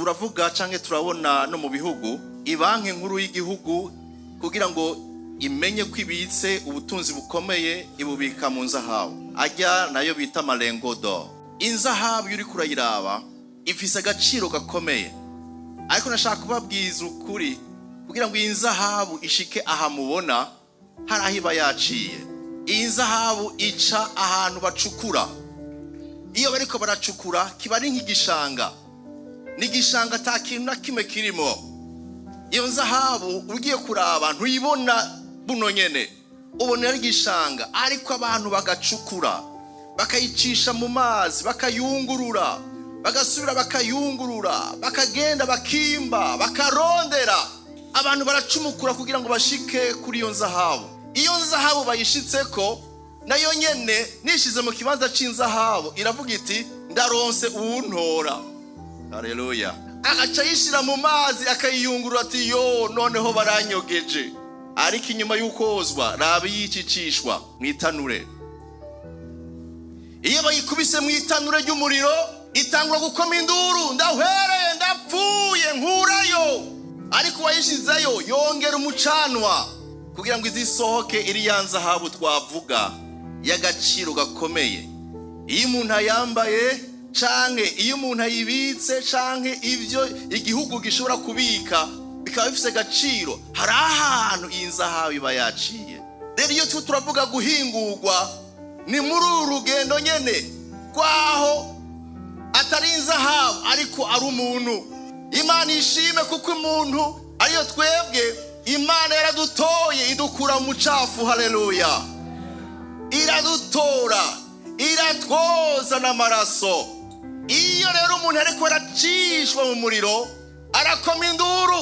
Turavuga canke turabona no mu bihugu, ibanki nkuru y'igihugu, kugira ngo imenye ko ibitse ubutunzi bukomeye, ibubika mu nzahabu, ajya nayo bita ama lingots d'or. Inzahabu iyo uriko urayiraba ifise agaciro gakomeye, ariko nashaka kubabwiza ukuri, kugira ngo iyi nzahabu ishike aha mubona, hari aho iba yaciye. Iyi nzahabu ica ahantu bacukura. Iyo bariko baracukura, kiba ari nk'igishanga, ni igishanga, ata kintu na kimwe kirimo. Iyo nzahabu ugiye kuraba ntuyibona buno nyene, ubona ari igishanga, ariko abantu bagacukura, bakayicisha mu mazi, bakayungurura, bagasubira bakayungurura, bakagenda bakimba, bakarondera. Abantu baracumukura kugira ngo bashike kuri iyo nzahabu. Iyo nzahabu bayishitseko, nayo nyene nishize mu kibanza c'inzahabu, iravuga iti: "Ndaronse uwuntora." Haleluya! Agaca yishira mu mazi, akayiyungurura, ati: "Yo, noneho baranyogeje." Ariko inyuma y'ukozwa, raba yicicishwa mu itanure. Iyo bayikubise mu itanure ry'umuriro, itangura gukoma induru: "Ndahwereye, ndapfuye, nkurayo." Ariko uwayishizeyo yongera umucanwa kugira ngo izisohoke iriya nzahabu twavuga y'agaciro gakomeye. Iyo umuntu ayambaye, canke iyo umuntu ayibitse, canke ivyo igihugu gishobora kubika bikaba bifise agaciro, hari ahantu iyi nzahabu iba yaciye. Rero iyo turiko turavuga guhingurwa, ni muri uru rugendo nyene rwaho atari inzahabu ariko ari umuntu. Imana ishime, kuko umuntu ariyo twebwe, Imana yaradutoye, idukura mu mucafu. Haleluya! Iradutora, iratwoza n'amaraso. Iyo rero umuntu ariko aracishwa mu muriro, arakoma induru.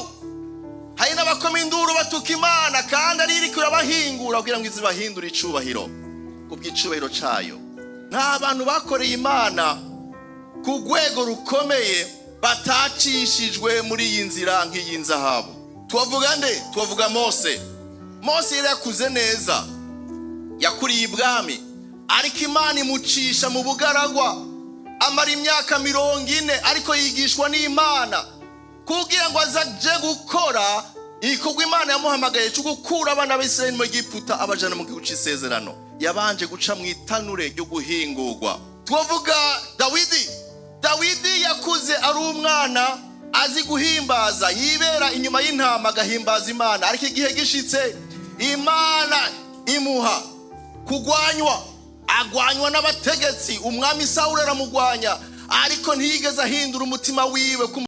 Hari n'abakoma induru batuka Imana, kandi ari iriko irabahingura kugira ngo izibahindure icubahiro kubw'icubahiro cayo. Nta bantu bakoreye Imana ku rwego rukomeye batacishijwe muri iyi nzira nk'iyi nzahabu. Tubavuga nde? Tubavuga Mose. Mose yari yakuze neza, yakuriye ibwami, ariko Imana imucisha mu bugaragwa, amara imyaka 40, ariko yigishwa n'Imana kugira ngo azaje gukora igikorwa Imana yamuhamagaye cyo gukura abana b'Isirayeli mu Egiputa, abajana mu gihugu c'isezerano. Yabanje guca mu itanure ryo guhingurwa. Twavuga Dawidi. Dawidi yakuze ari umwana azi guhimbaza, yibera inyuma y'intama agahimbaza Imana, ariko igihe gishitse Imana imuha kugwanywa, agwanywa n'abategetsi. Umwami Sawuli aramugwanya, ariko ntiyigeze ahindura umutima wiwe.